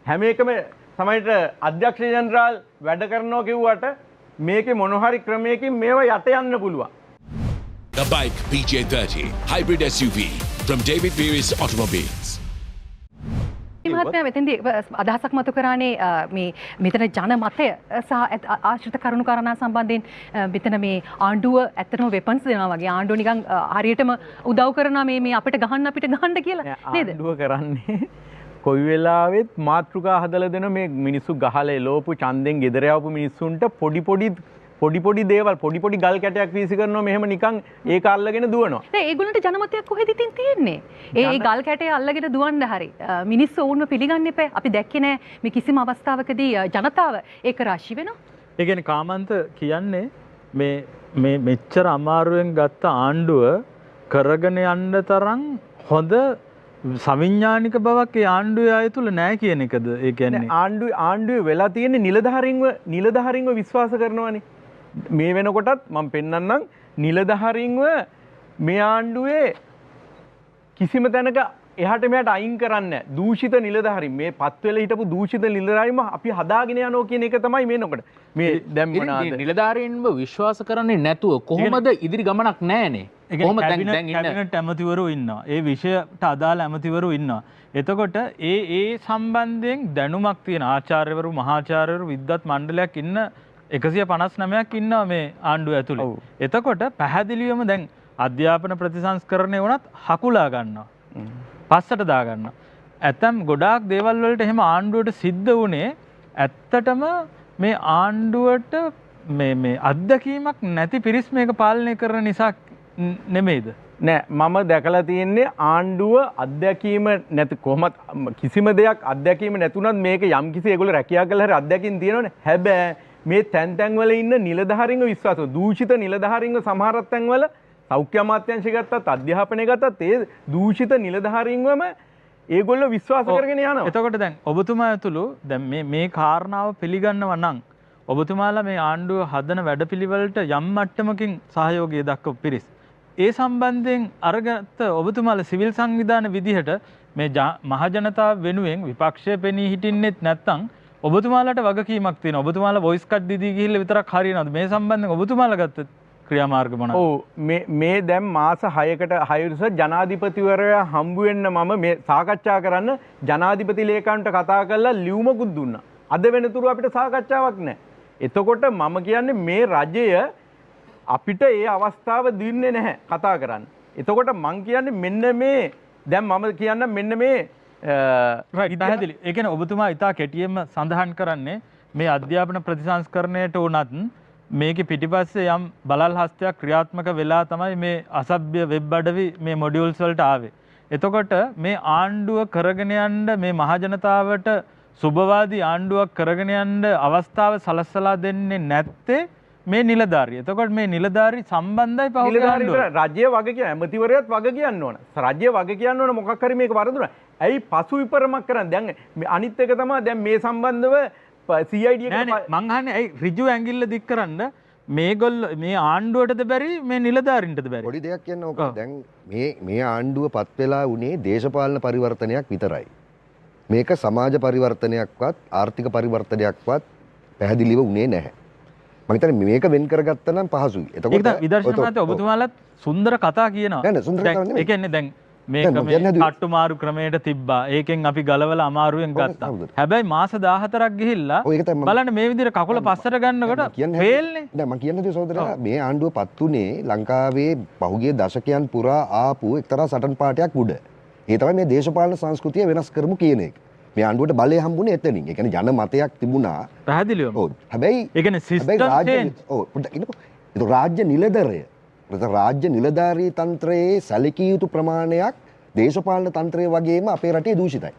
හැම එකම සමහරවිට අධ්‍යක්ෂ ජෙනරාල් වැඩ කරනවා කිව්වට මේකේ මොන හරි ක්‍රමයකින් මේවා යට යන්න පුළුවන්. The Bike PJ30 Hybrid SUV from David Pieris Automobiles. මහත්මයා මෙතෙන්දී අදහසක් මතු කරානේ මේ මෙතන ජන මතය සහ ආශ්‍රිත කරුණු කාරණා සම්බන්ධයෙන් මෙතන මේ ආණ්ඩුව ඇත්තටම වෙපන්ස් දෙනවා වගේ ආණ්ඩුව නිකන් හරියටම උදව් කරනවා මේ මේ අපිට ගහන්න අපිට ගහන්න කියලා නේද? ආණ්ඩුව කරන්නේ කොයි වෙලාවෙත් මාතෘකා හදලා දෙන මේ මිනිස්සු ගහලා එලෝපු ඡන්දෙන් ගෙදර යවපු මිනිස්සුන්ට පොඩි පොඩි පොඩි පොඩි දේවල් පොඩි පොඩි ගල් කැටයක් වීසි කරනවා මෙහෙම නිකන් ඒක අල්ලගෙන දුවනවා. නෑ ඒගොල්ලන්ට ජනමතයක් කොහෙද ඉතින් තියෙන්නේ? ඒ ගල් කැටය අල්ලගෙන දුවන්න හරි මිනිස්සු ඔවුන්ව පිළිගන්න එපා. අපි දැක්කේ නෑ මේ කිසිම අවස්ථාවකදී ජනතාව ඒක රාශි වෙනවා. ඒ කියන්නේ කාමන්ත කියන්නේ මේ මේ මෙච්චර අමාරුවෙන් ගත්ත ආණ්ඩුව කරගෙන යන්න තරම් හොඳ සවිඥානික බවක් ඒ ආණ්ඩුවේ අය තුල නෑ කියන එකද? ඒ කියන්නේ ආණ්ඩුවේ වෙලා තියෙන්නේ නිලධාරීන්ව විශ්වාස කරනවනේ. මේ වෙනකොටත් මම පෙන්නන්නම් නිලධාරීන්ව මේ ආණ්ඩුවේ කිසිම තැනක එහාට මෙහාට අයින් කරන්නේ නැහැ. දූෂිත නිලධාරීන් මේ පත් වෙලා හිටපු දූෂිත නිලධාරීන්ව අපි හදාගෙන යනවා කියන එක තමයි මේ නකොට. මේ දැන් මොනවාද නිලධාරීන්ව විශ්වාස කරන්නේ නැතුව කොහොමද ඉදිරි ගමනක් නැහනේ. කොහොමද දැන් දැන් ඉන්න කැබිනට් ඇමතිවරු ඉන්නවා. ඒ විෂයට අදාළ ඇමතිවරු ඉන්නවා. එතකොට ඒ ඒ සම්බන්ධයෙන් දැනුමක් තියෙන ආචාර්යවරු මහාචාර්යවරු විද්වත් මණ්ඩලයක් ඉන්න 159ක් ඉන්නවා මේ ආණ්ඩුව ඇතුලේ. එතකොට පැහැදිලිවම දැන් අධ්‍යාපන ප්‍රතිසංස්කරණය වුණත් හකුලා ගන්නවා. පස්සට දා ගන්නවා. ඇතම් ගොඩාක් දේවල් වලට එහෙම ආණ්ඩුවට සිද්ධ වුණේ ඇත්තටම මේ ආණ්ඩුවට මේ මේ අත්දැකීමක් නැති පිරිස් මේක පාලනය කරන නිසා නෙමෙයිද? නෑ මම දැකලා තියෙන්නේ ආණ්ඩුව අත්දැකීම නැති කොහොමත් කිසිම දෙයක් අත්දැකීම නැතුණත් මේක යම්කිසි ඒගොල්ලෝ රැකියා කළා හරි අත්දැකීම් තියෙනවනේ. හැබැයි මේ තැන් තැන් වල ඉන්න නිලධාරීන්ව විශ්වාස කරන දූෂිත නිලධාරීන්ව සමහර තැන්වල සෞඛ්‍ය අමාත්‍යාංශය ගත්තත් අධ්‍යාපනය ගත්තත් ඒ දූෂිත නිලධාරීන්වම ඒගොල්ලෝ විශ්වාස කරගෙන යනවා. එතකොට දැන් ඔබතුමා ඇතුළු දැන් මේ මේ කාරණාව පිළිගන්නවා නම් ඔබතුමාලා මේ ආණ්ඩුව හදන වැඩපිළිවෙලට යම් මට්ටමකින් සහයෝගය දක්වපු පිරිස්. ඒ සම්බන්ධයෙන් අරගත්ත ඔබතුමාලා සිවිල් සංවිධාන විදිහට මේ මහජනතාව වෙනුවෙන් විපක්ෂය පෙනී හිටින්නෙත් නැත්නම් ඔබතුමාලාට වගකීමක් තියෙනවා. ඔබතුමාලා වොයිස් කට් දීදී ගිහිල්ලා විතරක් හරියනවද? මේ සම්බන්ධයෙන් ඔබතුමාලා ගත්ත ක්‍රියාමාර්ග මොනවද? ඔව් මේ දැන් මාස 6කට 6 ජනාධිපතිවරයා හම්බ වෙන්න මම මේ සාකච්ඡා කරන්න ජනාධිපති ලේකම්ට කතා කරලා ලියුමකුත් දුන්නා. අද වෙනතුරු අපිට සාකච්ඡාවක් නැහැ. එතකොට මම කියන්නේ මේ රජය අපිට ඒ අවස්ථාව දෙන්නේ නැහැ කතා කරන්න. එතකොට මං කියන්නේ මෙන්න මේ දැන් මම කියන්න මෙන්න මේ රයිට් පැහැදිලි. ඒ කියන්නේ ඔබතුමා ඉතා කෙටියෙන්ම සඳහන් කරන්නේ මේ අධ්‍යාපන ප්‍රතිසංස්කරණයට උනත් මේකේ පිටිපස්සේ යම් බලල් හස්තයක් ක්‍රියාත්මක වෙලා තමයි මේ අසභ්‍ය වෙබ් අඩවි මේ මොඩියුල්ස් වලට ආවේ. එතකොට මේ ආණ්ඩුව කරගෙන යන්න මේ මහජනතාවට සුබවාදී ආණ්ඩුවක් කරගෙන යන්න අවස්ථාව සලස්සලා දෙන්නේ නැත්තේ මේ නිලධාරී. එතකොට මේ නිලධාරී සම්බන්ධයි පහුගිය ආණ්ඩුව. රජය වග කියන ඇමතිවරයාත් වග කියන්න ඕන. රජය වග කියන්න ඕන මොකක් හරි මේක වරදුනා. ඇයි පසු විපරමක් කරන්නේ? දැන් අනිත් එක තමයි දැන් මේ සම්බන්ධව CID එකට මං අහන්නේ ඇයි ඍජු ඇඟිල්ල දික් කරන්න මේගොල්ලෝ මේ ආණ්ඩුවටද බැරි මේ නිලධාරීන්ටද බැරි? පොඩි දෙයක් කියන්න ඕක. දැන් මේ මේ ආණ්ඩුව පත් වෙලා උනේ දේශපාලන පරිවර්තනයක් විතරයි. මේක සමාජ පරිවර්තනයක්වත් ආර්ථික පරිවර්තනයක්වත් පැහැදිලිව උනේ නැහැ. මම හිතන්නේ මේක වෙන් කරගත්තා නම් පහසුයි. එතකොට ඒක විදර්ශන මහත්තයා ඔබතුමාලත් සුන්දර කතා කියනවා. නෑ නෑ සුන්දර කතා නෙමෙයි. ඒ කියන්නේ දැන් මේක මේ කට්ටු මාරු ක්‍රමයට තිබ්බා. ඒකෙන් අපි ගලවලා අමාරුවෙන් ගත්තා. හැබැයි මාස 14ක් ගිහිල්ලා බලන්න මේ විදිහට කකුල පස්සට ගන්නකොට ෆේල්නේ. නෑ මං කියන්නේ සහෝදරයා මේ ආණ්ඩුව පත් උනේ ලංකාවේ පහුගිය දශකයන් පුරා ආපු එක්තරා සටන් පාඨයක් උඩ. ඒ තමයි මේ දේශපාලන සංස්කෘතිය වෙනස් කරමු කියන එක. මේ ආණ්ඩුවට බලය හම්බුනේ එතනින්. ඒ කියන්නේ ජන මතයක් තිබුණා. පැහැදිලිවම. ඔව්. හැබැයි ඒ කියන්නේ සිස්ටම් චේන්ජ්. ඔව් පොඩ්ඩක් ඉන්නකෝ. ඒක රාජ්‍ය නිලධරය. නැත්නම් රාජ්‍ය නිලධාරී තන්ත්‍රයේ සැලකිය යුතු ප්‍රමාණයක් දේශපාලන තන්ත්‍රය වගේම අපේ රටේ දූෂිතයි.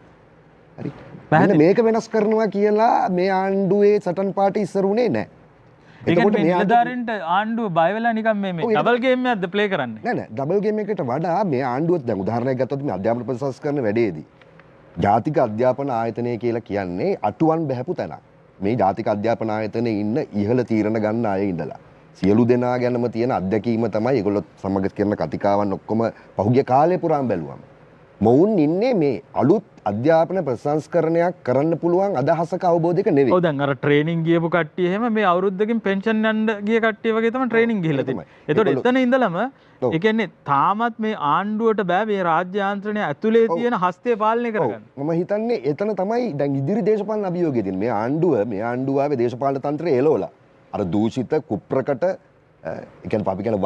හරි. මෙන්න මේක වෙනස් කරනවා කියලා මේ ආණ්ඩුවේ සටන් පාටි ඉස්සර උනේ නැහැ. එතකොට මේ නිලධාරීන්ට ආණ්ඩුව බය වෙලා නිකන් මේ මේ ඩබල් ගේම් එකක්ද ප්ලේ කරන්නේ? නෑ නෑ ඩබල් ගේම් එකකට වඩා මේ ආණ්ඩුවත් දැන් උදාහරණයක් ගත්තොත් මේ අධ්‍යාපන ප්‍රතිසංස්කරණ වැඩේදී ජාතික අධ්‍යාපන ආයතනය කියලා කියන්නේ අටුවන් බහැපු තැනක්. මේ ජාතික අධ්‍යාපන ආයතනයේ ඉන්න ඉහළ තීරණ ගන්න අය ඉඳලා සියලු දෙනා ගැනම තියෙන අත්දැකීම තමයි ඒගොල්ලෝ සමග කරන කතිකාවන් ඔක්කොම පහුගිය කාලේ පුරාම බැලුවම. මොවුන් ඉන්නේ මේ අලුත් අධ්‍යාපන ප්‍රතිසංස්කරණයක් කරන්න පුළුවන් අදහසක අවබෝධයක නෙවෙයි. ඔව් දැන් අර ට්‍රේනින් ගියපු කට්ටිය එහෙම මේ අවුරුද්දකින් පෙන්ෂන් යන්න ගිය කට්ටිය වගේ තමයි ට්‍රේනින් ගිහිල්ලා තියෙන්නේ. ඒතකොට එතන ඉඳලම ඒ කියන්නේ තාමත් මේ ආණ්ඩුවට බෑ මේ රාජ්‍ය යාන්ත්‍රණය ඇතුලේ තියෙන හස්තය පාලනය කරගන්න. මම හිතන්නේ එතන තමයි දැන් ඉදිරි දේශපාලන අභියෝගය තියෙන්නේ. මේ ආණ්ඩුව ආවේ දේශපාලන තන්ත්‍රය එලවලා අර දූෂිත කුප්‍රකට ඒ කියන්නේ අපි කියන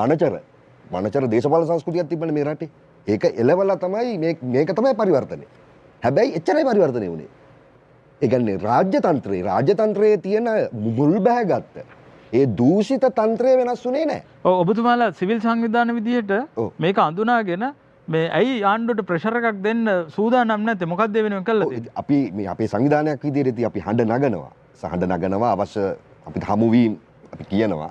වනචර දේශපාලන සංස්කෘතියක් තිබ්බනේ මේ රටේ. ඒක එලවලා තමයි මේක තමයි පරිවර්තනය. හැබැයි එච්චරයි පරිවර්තනය වුණේ. ඒ කියන්නේ රාජ්‍ය තන්ත්‍රයේ තියෙන මුල් බැහැගත්ත ඒ දූෂිත තන්ත්‍රය වෙනස් වුණේ නැහැ. ඔව් ඔබතුමාලා සිවිල් සංවිධාන විදිහට මේක අඳුනාගෙන මේ ඇයි ආණ්ඩුවට ප්‍රෙෂර් එකක් දෙන්න සූදානම් නැත්තේ? මොකක්ද ඒ වෙනුවෙන් කළා තියෙන්නේ? අපි මේ අපේ සංවිධානයක් විදිහට ඉතින් අපි හඬ නගනවා අවශ්‍ය අපිට හමු වීම අපි කියනවා.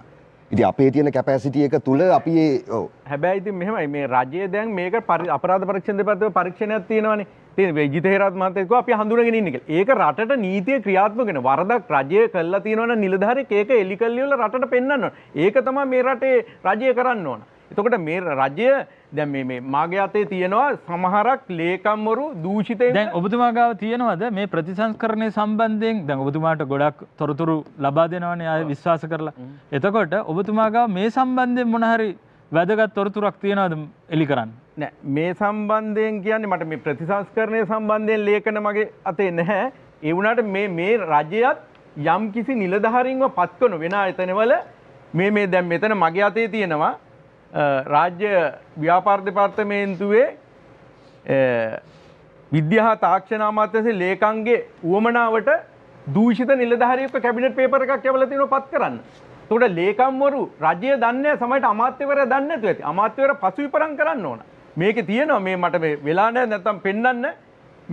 ඉතින් අපේ තියෙන කැපැසිටි එක තුල අපි ඒ ඔව් හැබැයි ඉතින් මෙහෙමයි මේ රජය දැන් මේක අපරාධ පරීක්ෂණ දෙපාර්තමේන්තුවේ පරීක්ෂණයක් තියෙනවනේ. ඉතින් විජිත හේරත් මහත්තයා කිව්වා අපි හඳුනගෙන ඉන්නේ කියලා. ඒක රටට නීතිය ක්‍රියාත්මක වෙන වරදක් රජය කළා තියෙනවා නම් නිලධාරියෙක් ඒක එලි කල්ලි වල රටට පෙන්වන්න ඕන. ඒක තමයි මේ රටේ රජය කරන්න ඕන. එතකොට මේ රජය දැන් මේ මාගේ අතේ තියෙනවා සමහරක් ලේකම්වරු දූෂිතයින්. දැන් ඔබතුමා ගාව තියෙනවද මේ ප්‍රතිසංස්කරණය සම්බන්ධයෙන්? දැන් ඔබතුමාට ගොඩක් තොරතුරු ලබා දෙනවනේ ආයෙ විශ්වාස කරලා. එතකොට ඔබතුමා ගාව මේ සම්බන්ධයෙන් මොන හරි වැදගත් තොරතුරක් තියෙනවද එලි කරන්න? නෑ, මේ සම්බන්ධයෙන් කියන්නේ මට මේ ප්‍රතිසංස්කරණය සම්බන්ධයෙන් ලේඛන මගේ අතේ නැහැ. ඒ වුණාට මේ රජයත් යම් කිසි නිලධාරීන්ව පත් කරන වෙන ආයතනවල මේ දැන් මෙතන මගේ අතේ තියෙනවා රාජ්‍ය ව්‍යාපාර දෙපාර්තමේන්තුවේ විද්‍යා හා තාක්ෂණ අමාත්‍යාංශයේ ලේකම්ගේ උවමනාවට දූෂිත නිලධාරියෙක්ව කැබිනට් පේපර් එකක් යවලා තිනවා පත් කරන්න. එතකොට ලේකම්වරු රජය දන්නේ නැහැ, සමහරවිට අමාත්‍යවරයා දන්නේ නැතුව ඇති. අමාත්‍යවරයා පසු විපරම් කරන්න ඕන. මේකේ තියෙනවා මේ මට මේ වෙලා නැහැ නැත්තම් පෙන්වන්න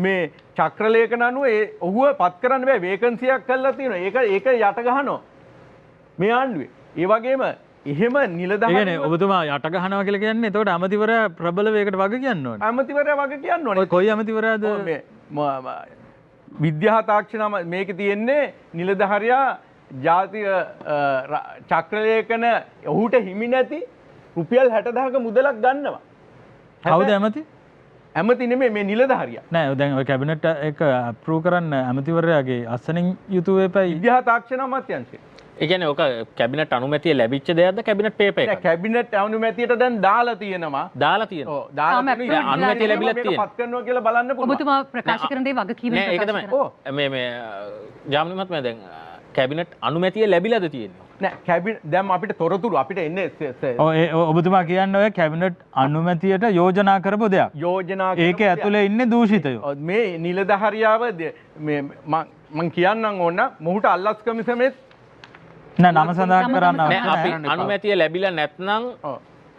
මේ චක්‍ර ලේඛන අනුව ඒ ඔහුව පත් කරන්න බෑ, වේකන්සියක් කරලා තියෙනවා. ඒක යට ගහනවා මේ ආණ්ඩුවේ. ඒ වගේම එහෙම නිලධාරීන් ඒ කියන්නේ ඔබතුමා යට ගහනවා කියලා කියන්නේ එතකොට ඇමතිවරයා ප්‍රබල වේගකට වග කියන්න ඕනේ. ඇමතිවරයා වග කියන්න ඕනේ. ඔය කොයි ඇමතිවරයාද? මේ විද්‍යා තාක්ෂණ මේකේ තියෙන්නේ නිලධාරියා ජාතික චක්‍ර ලේඛන ඔහුට හිමි නැති රුපියල් 60000ක මුදලක් ගන්නවා. කවුද ඇමති? ඇමති නෙමෙයි මේ නිලධාරියා. නෑ දැන් ඔය කැබිනට් එක අප්‍රූව් කරන්න ඇමතිවරයාගේ අස්සනින් යුතුව වෙපයි. විද්‍යා තාක්ෂණ අමාත්‍යාංශය. ඒ කියන්නේ ඔක කැබිනට් අනුමැතිය ලැබිච්ච දෙයක්ද කැබිනට් පේපර් එකක්ද? නෑ, කැබිනට් අනුමැතියට දැන් දාලා තියෙනවා. දාලා තියෙනවා. ඔව් දාලා තියෙනවා. අනුමැතිය ලැබිලා තියෙනවා. පත් කරනවා කියලා බලන්න පුළුවන්. ඔබතුමා ප්‍රකාශ කරන දේ වගකීමෙන් ප්‍රකාශ කරනවා. නෑ ඒක තමයි. ඔව් මේ මේ ජාමිනි මහත්මයා දැන් කැබිනට් අනුමැතිය ලැබිලාද තියෙන්නේ? නෑ කැබිනට් දැන් අපිට තොරතුරු අපිට එන්නේ ඔව් ඒ ඔබතුමා කියන්නේ ඔය කැබිනට් අනුමැතියට යෝජනා කරපු දෙයක්. යෝජනා ඒක ඇතුලේ ඉන්නේ දූෂිතයෝ. මේ නිලධාරියාව මේ මං කියන්නම් ඕන මොහුට අල්ලස් කමිසමෙත් නෑ නම සඳහන් කරන්න නෑ. අපි අනුමැතිය ලැබිලා නැත්නම්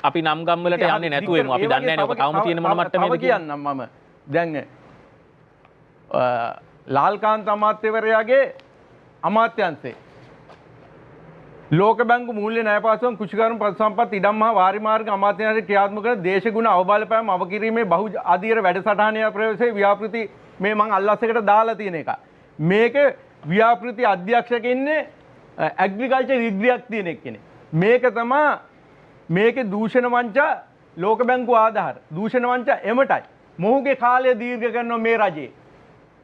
අපි නම් ගම් වලට යන්නේ නැතුව එමු. අපි දන්නේ නෑනේ ඔක තවම තියෙන මොන මට්ටමේද කියලා. කියන්නම් මම දැන් ලාල්කාන්ත අමාත්‍යවරයාගේ අමාත්‍යංශේ ලෝක බැංකු මූල්‍ය ණය පහසුකම් කෘෂිකර්ම පසු සම්පත් ඉඩම් හා වාරි මාර්ග අමාත්‍යාංශයේ ක්‍රියාත්මක කරන දේශගුණ අවබලපෑම් අවකිරීමේ බහු අධීර වැඩසටහන ප්‍රවේශයේ ව්‍යාපෘති මේ මං අල්ලස් එකට දාලා තියෙන එක. මේක ව්‍යාපෘති අධ්‍යක්ෂක ඉන්නේ ඇග්‍රිකල්චර් ඩිග්‍රියක් තියෙන එක්කෙනෙක්. මේක තමා මේකේ දූෂණ වංචා ලෝක බැංකුව ආධාර දූෂණ වංචා එමටයි. මොහුගේ කාලය දීර්ඝ කරනවා මේ රජේ.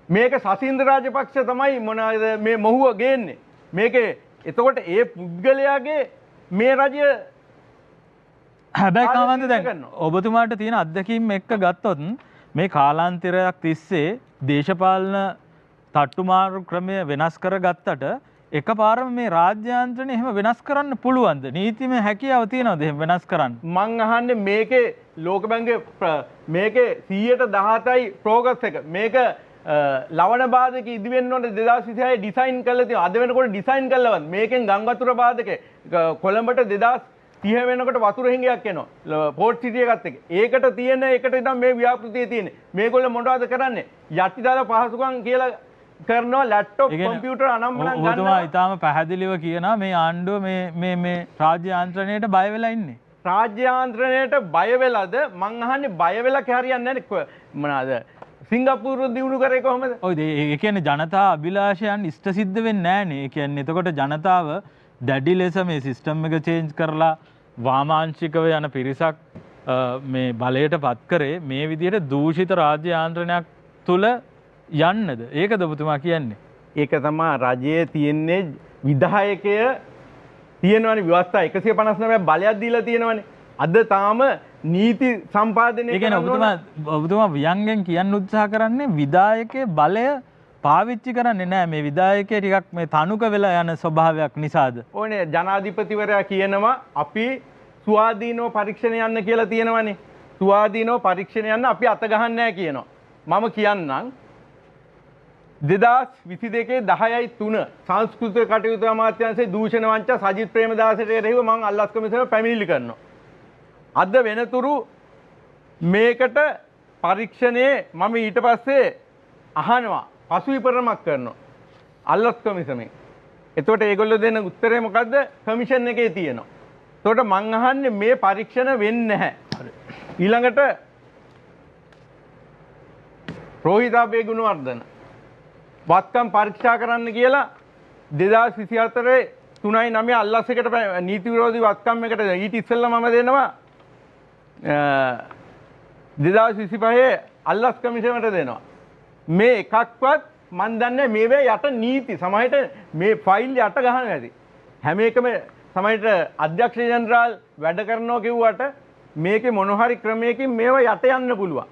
මේක සසීන්ද්‍ර රාජපක්ෂ තමයි මොනවාද මේ මොහුව ගේන්නේ. මේකේ එතකොට ඒ පුද්ගලයාගේ මේ රජය හැබැයි කාමන්ද දැන් ඔබතුමාට තියෙන අත්දැකීම් එක්ක ගත්තොත් මේ කාලාන්තරයක් තිස්සේ දේශපාලන තට්ටුමාරු ක්‍රමය වෙනස් කරගත්තට එකපාරම මේ රාජ්‍ය යාන්ත්‍රණය එහෙම වෙනස් කරන්න පුළුවන්ද? නීතිමය හැකියාව තියෙනවද එහෙම වෙනස් කරන්න? මං අහන්නේ මේකේ ලෝක බැංකුවේ මේකේ 117යි ප්‍රෝග්‍රස් එක. මේක ලවණ බාධක ඉදි වෙන්න ඕනේ 2026 ඩිසයින් කරලා තියෙනවා. අද වෙනකොට ඩිසයින් කරලවත් මේකෙන් ගම් වතුර බාධක කොළඹට 2030 වෙනකොට වතුර හිඟයක් එනවා. පෝට් සිටි එකත් එක්ක. ඒකට තියෙන එකට ඉතින් මේ ව්‍යාපෘතිය තියෙන්නේ. මේගොල්ලෝ මොනවද කරන්නේ? යටිතල පහසුකම් කියලා කරනවා ලැප්ටොප් කම්පියුටර් අනම්මනම් ගන්නවා. ඔබතුමා ඊටාම පැහැදිලිව කියනවා මේ ආණ්ඩුව මේ මේ මේ රාජ්‍ය යාන්ත්‍රණයට බය වෙලා ඉන්නේ. රාජ්‍ය යාන්ත්‍රණයට බය වෙලාද? මං අහන්නේ බය වෙලා හරියන්නේ නැහැ මොනවාද? සිංගප්පූරුව දියුණු කරේ කොහොමද? ඔව් ඒ කියන්නේ ජනතා අභිලාෂයන් ඉෂ්ට සිද්ධ වෙන්නේ නැහනේ. ඒ කියන්නේ එතකොට ජනතාව දැඩි ලෙස මේ සිස්ටම් එක චේන්ජ් කරලා වාමාංශිකව යන පිරිසක් මේ බලයට පත් කරේ මේ විදිහට දූෂිත රාජ්‍ය යාන්ත්‍රණයක් තුල යන්නද? ඒකද ඔබතුමා කියන්නේ? ඒක තමයි රජයේ තියෙන්නේ විධායකය තියෙනවනේ ව්‍යවස්ථා 159 බලයක් දීලා තියෙනවනේ. අද තාම නීති සම්පාදනය ඒ කියන්නේ ඔබතුමා ව්‍යංගයෙන් කියන්න උත්සාහ කරන්නේ විධායකයේ බලය පාවිච්චි කරන්නේ නෑ, මේ විධායකයේ ටිකක් මේ තනුක වෙලා යන ස්වභාවයක් නිසාද? ඕනේ ජනාධිපතිවරයා කියනවා අපි ස්වාධීනව පරීක්ෂණ යන්න කියලා තියෙනවනේ. ස්වාධීනව පරීක්ෂණ යන්න අපි අත ගහන්නේ නෑ කියනවා. මම කියන්නම් 2022 10/3 සංස්කෘතික කටයුතු අමාත්‍යාංශයේ දූෂණ වංචා සජිත් ප්‍රේමදාසට එරෙහිව මං අල්ලස් කොමිසමේ පැමිණිලි කරනවා. අද වෙනතුරු මේකට පරීක්ෂණයේ මම ඊට පස්සේ අහනවා, පසු විපරමක් කරනවා අල්ලස් කොමිසමේ. එතකොට ඒගොල්ලෝ දෙන උත්තරේ මොකද්ද? කමිෂන් එකේ තියෙනවා. එතකොට මං අහන්නේ මේ පරීක්ෂණ වෙන්නේ නැහැ. ඊළඟට රෝහිතාබේ ගුණවර්ධන වත්කම් පරීක්ෂා කරන්න කියලා 2024 3/9 අල්ලස් එකට නීති විරෝධී වත්කම් එකට ඊට ඉස්සෙල්ලා මම දෙනවා 2025 අල්ලස් කමිෂනට දෙනවා. මේ එකක්වත් මන් දන්නේ මේවේ යට නීති සමහරවිට මේ ෆයිල් යට ගහනවා ඇති. හැම එකම සමහරවිට අධ්‍යක්ෂ ජෙනරාල් වැඩ කරනවා කිව්වට මේකේ මොන හරි ක්‍රමයකින් මේවා යට යන්න පුළුවන්.